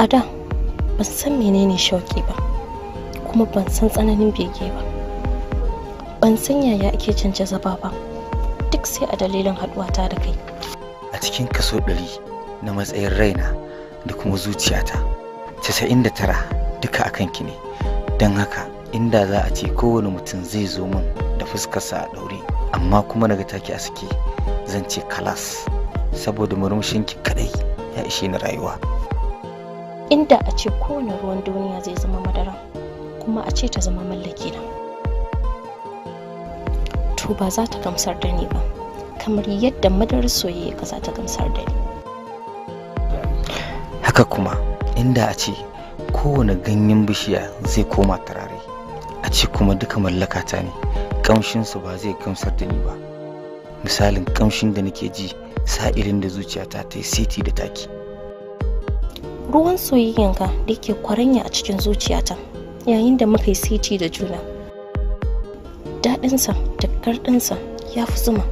A da ban san menene shauki ba, kuma ban san tsananin bege ba. Ban san yaya ake jin jazaba ba, duk sai a dalilin haɗuwata da kai. A cikin kaso 100 na matsayin raina da kuma zuciyata, 99 duka akan ki ne. Don haka inda za a ce kowane mutum zai zo min da fuskarsa a ɗaure, amma kuma naga take a sake, zan ce kalas, saboda murmushinki kadai ya ishe ni rayuwa. Inda a ce kowane ruwan duniya zai zama madara, kuma a ce ta zama mallaki na, to ba za ta gamsar da ni ba kamar yadda madarar soyayya ka za ta gamsar da ni. Haka kuma inda a ce kowane ganyen bishiya zai koma turare, a ce kuma duka mallakata ne, kamshinsu ba zai gamsar da ni ba, misalin kamshin da nake ji sa'ilin da zuciyata ta yi seti da taki. Ruwan soyayyanka da yake kwaranya a cikin zuciyata yayin da muka yi seti da juna, daɗinsa da garɗinsa ya fi zuma.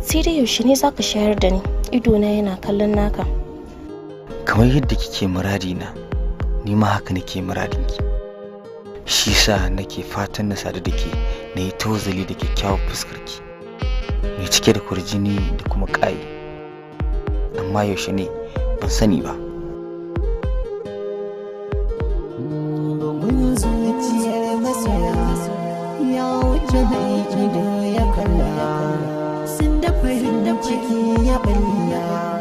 Sai dai yaushe ne za ka shayar da ni? Idona yana kallon naka. Kamar yadda kike muradina, ni ma haka nake muradinki. Shi sa nake fatan na sadu da ke, na yi tozali da kyakkyawar fuskarki mai cike da kurjini da kuma ƙayi. Amma yaushe ne ban sani ba. Bugun zuciyar masoya ya wuce mai ido ya kalla, sun da farin ciki ya balla,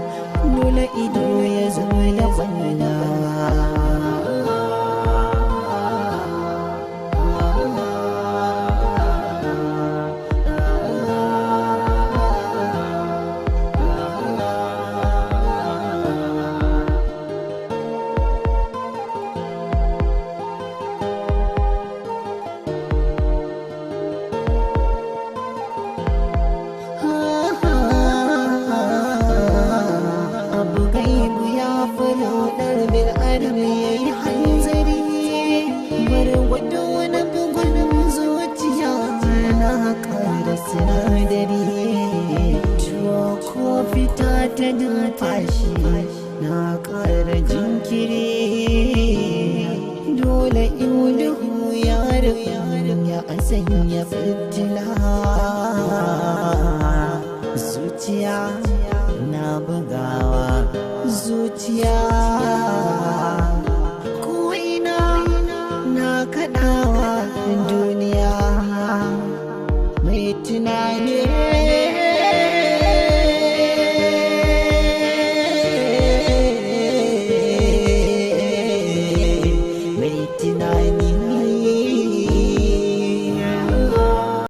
dole ido ya zo ya balla. Abu gaibu ya furo ɗar bil adam ya yi hanzari, bar wani wani bugun zuciya na ƙara sinadari, tuwo ko fita ta tashi na ƙara jinkiri, dole iluhu ya ya sanya fitila, zuciya na bugawa, zuciya ko'ina na kaɗawa, duniya mai tunani. Mai tunani.